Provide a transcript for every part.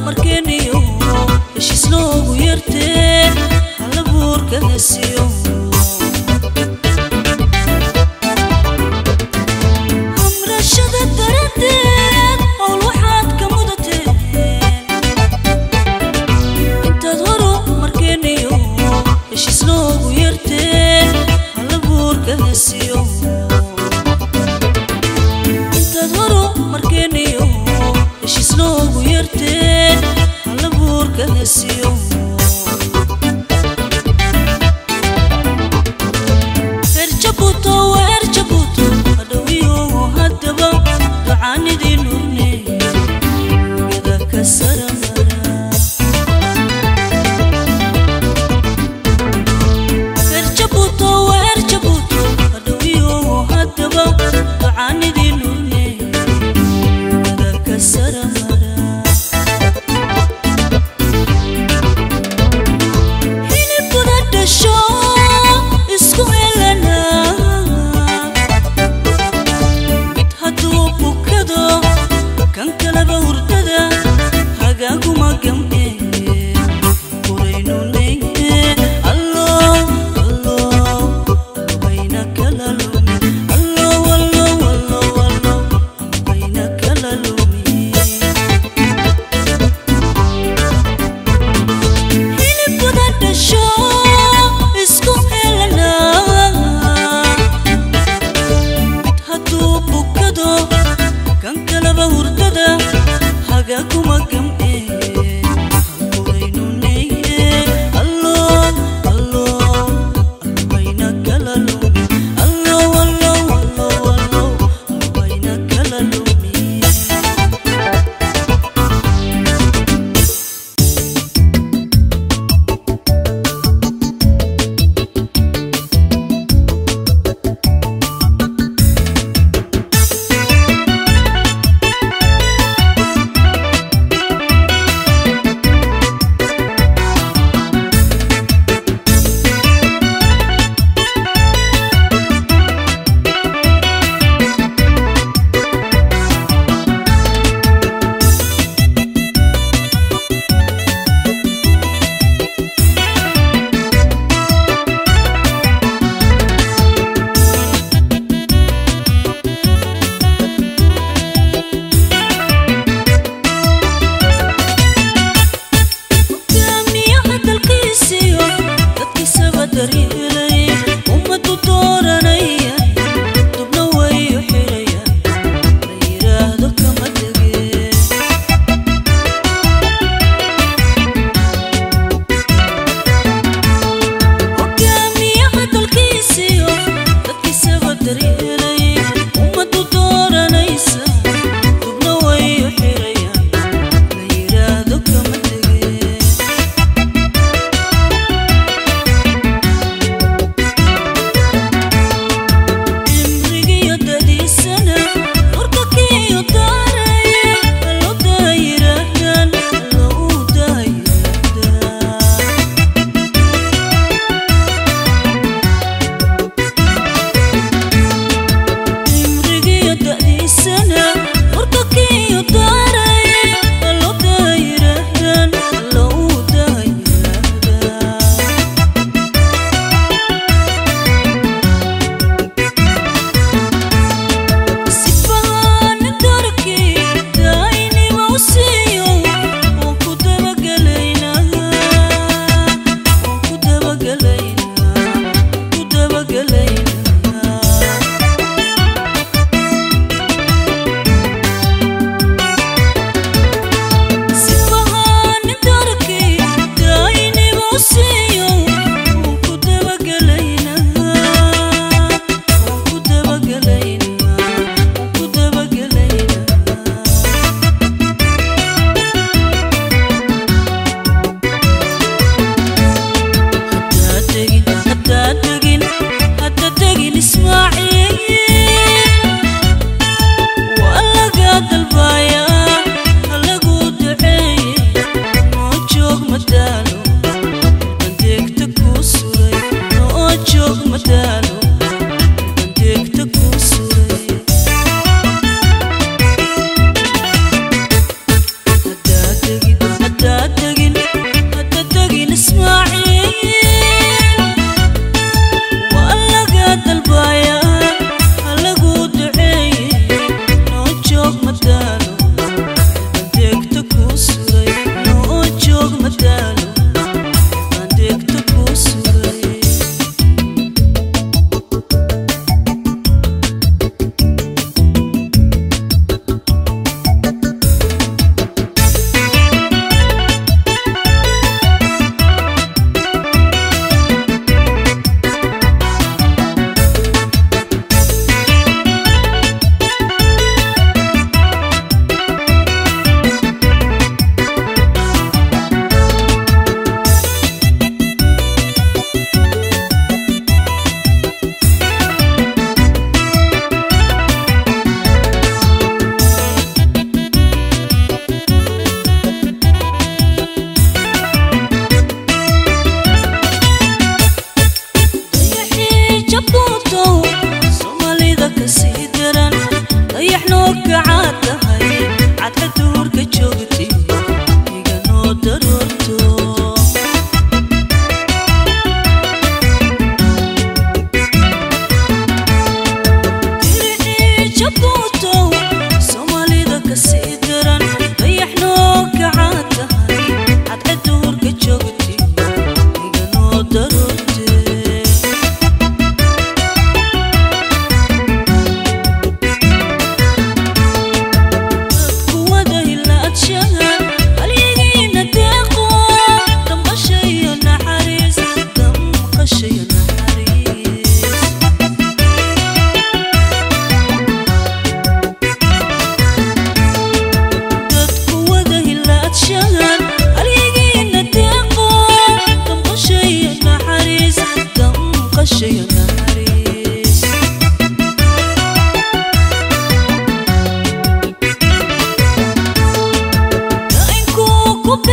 markeeniyo heshiis loogu yartee halabuurka hesiyo hamrashada daradeed howl waxaad ka mudateen intaad horu markeeniyo heshiis loogu yartee halabuurka hesiyo intaad horu markeeniyo heshiis loogu yartee halabuurka hesiyo herjabuuto waa herjabuuto hadhowiyo haddaba ducaanidii nurne gada ka saramara herjabuuto waa herjabuuto hadhowiyo haddaba ducaanidii nurne gada ka saramara hilibkuda dhasho isku helana mid hadduu bukado kan kaleba hurdada hagaaguma gamce qoraynu leeye allo allo bayna kala lumi allo allo allo allo bayna kala lumi hilibkuda dhasho isku helana mid hadduu bukado kan kaleba hurdada hagaaguma gamce qoraynu leeye allo allo bayna kala lumi allo allo allo allo bayna kala lumi. Hogaamiyaha dalkiisiyo dadkiisaba daryeelay ummadu dooranaya dubna wayu xiraya la yiraahdo kama tegeen. Hogaamiyaha dalkiisiyo dadkiisaba daryeelay ummadu dooranaysa dubna wayu xiraya la yiraahdo kama tegeen. Cimrigiyo dadiisana warka kiyo daaray allo daayiraahdaan allo u daayiraahdaa. Cimrigiyo dadiisana warka kiyo daaray allo daayiraahdaan allo u daayiraahdaa. Sifahan darkii daa'inima u siiyo waan ku dabagelaynaa waan ku dabagelaynaa ku dabagelaynaa. Sifahan darkii daa'inima u siiyo waan ku dabagelaynaa waan ku dabagelaynaa waan ku dabagelaynaa. Haddaad tegin hadda tegin Ismaaciil waa laga dalbayaa ha lagu duceeye noo joog madaalo bandeegta kuu suray noo joog madaalo bandeegta kuu suray.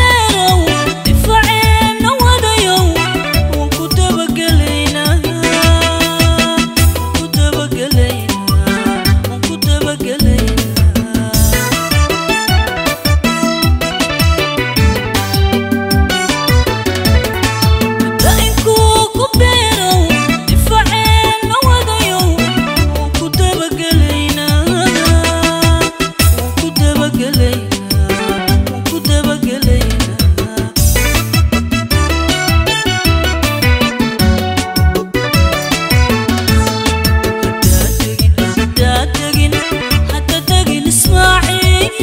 beerow difaaceena wadayow waan ku dabagelaynaa ku dabagelaynaa waan ku dabagelaynaa. Dainkuu ku beerow difaaceena wadayow waan ku dabagelaynaa waan ku dabagelaynaa waan ku dabagelaynaa. Hadda tagin Ismaaciil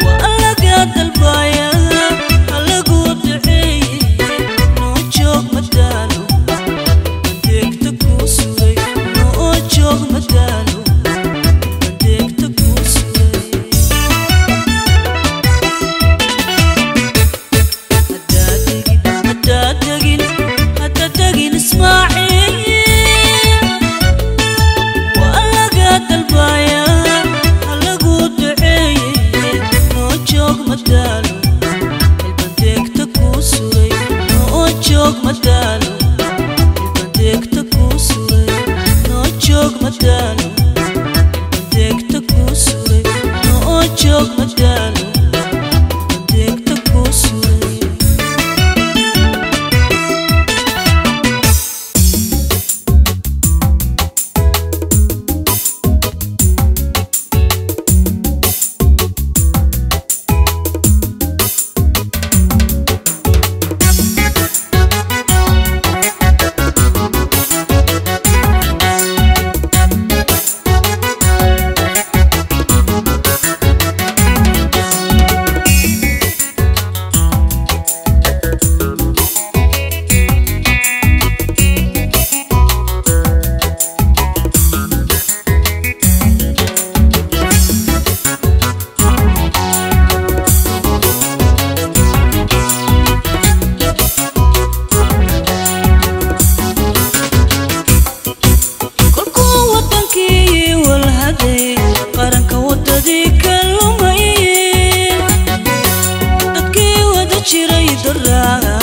waa laga dalbaya halagu duceeye noo joog madaalo bandeegta kuu suray noo joog madaalo bandeegta kuu suray. Hadda tagin Ismaaciil waa laga dalbaya halagu duceeye noo joog madaalo xilbandeegta kuu suray noo joog madaalo xilbandeegta kuu suray noo joog madaalo xilbandeegta kuu suray noo joog madaalo xilbandeegta kuu suray. Kolkuu wadankii walhaday qaranka wadadii ka lumay dadkii wada jiray daraa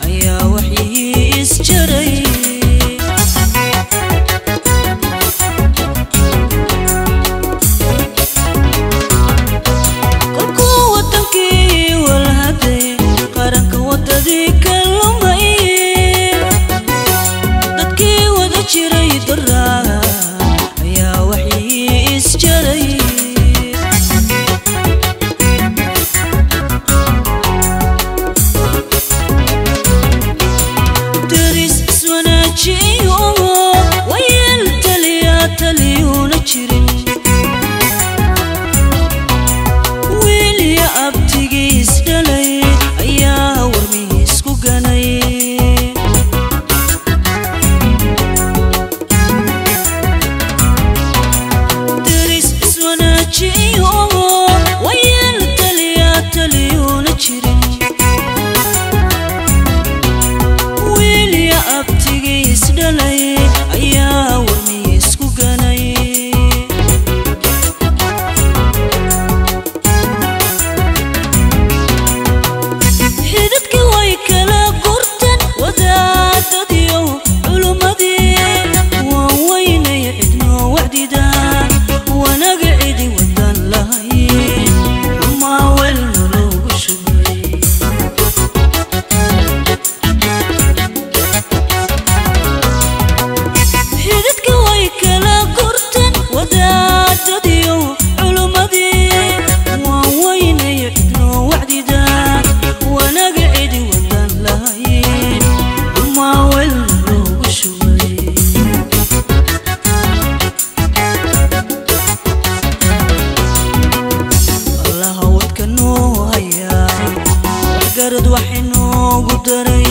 ayaa waxyihii isjaray. Kolkuu wadankii walhaday qaranka wadadii ka lumay dadkii wada jiray daraa ayaa waxyihii isjaray. Daris iswanaajiyo wayeel taliya taliyuuna jirin wiilya abtigiis dhalay ayaa warmihiis ku ganay. Daris iswanaajiyo wayeel taliya taliyuuna jirin wiilya abtigiis dhalay ayaa warmihiis ku ganay. Xididkii way kala gurteen wadaadadiyo culummadii waan weynay cidnoo wacdida wanaga cidi wadan lahayn xumaa welna loogu shubay. Xididka way kala gurteen wadaadadiyo culummadii waan weynay cidnoo wacdida wanaga cidi wadan lahayn xumaa welna loogu shubay. Allaha wadka noo hayaa waxgarad waxinoogu daray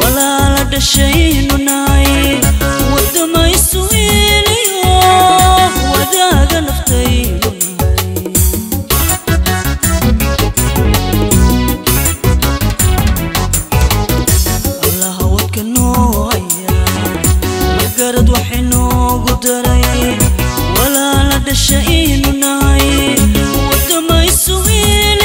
walaala dhashaynu nahay wadamaysu iiliyo wadaaga naftaynu nahay. Allaha wadka noo hayaa waxgarad waxinoogu daray walaala dhashaynu nahay wadamaysu iiliyo.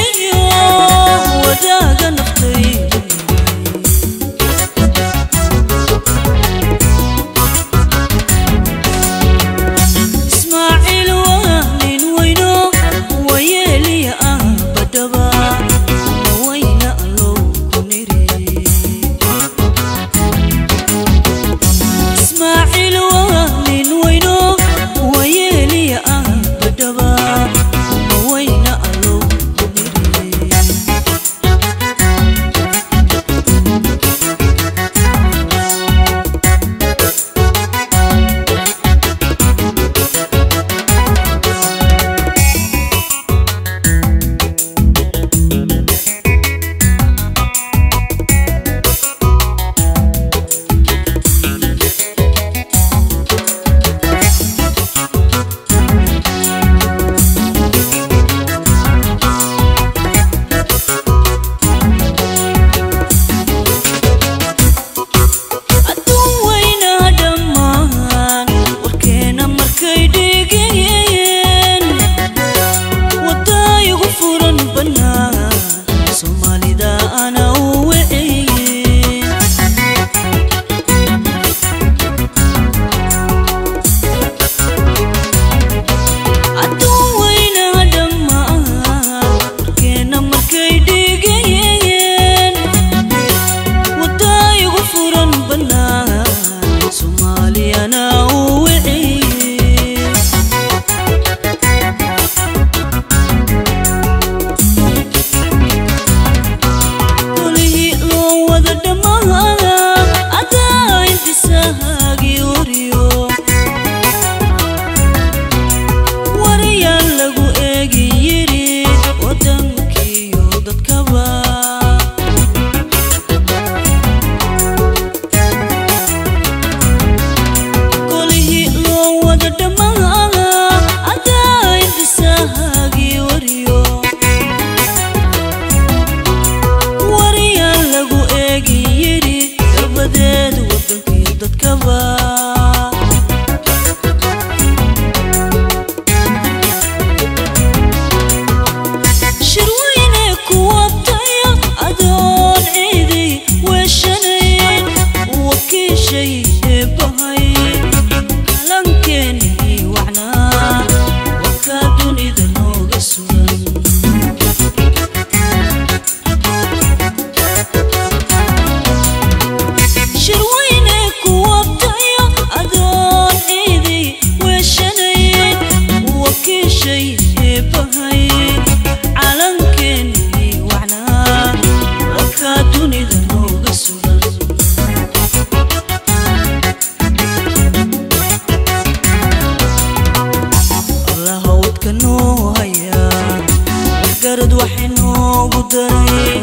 noogu daray,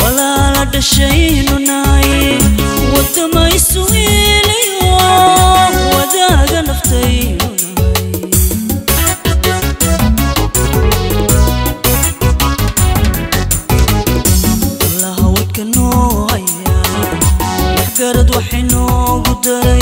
walaala dhashaynu nahay, waddamaysu hiiliyo wadaaga naftaynu nahay. Allaha wadka noo haya, waxgarad waxay noogu daray.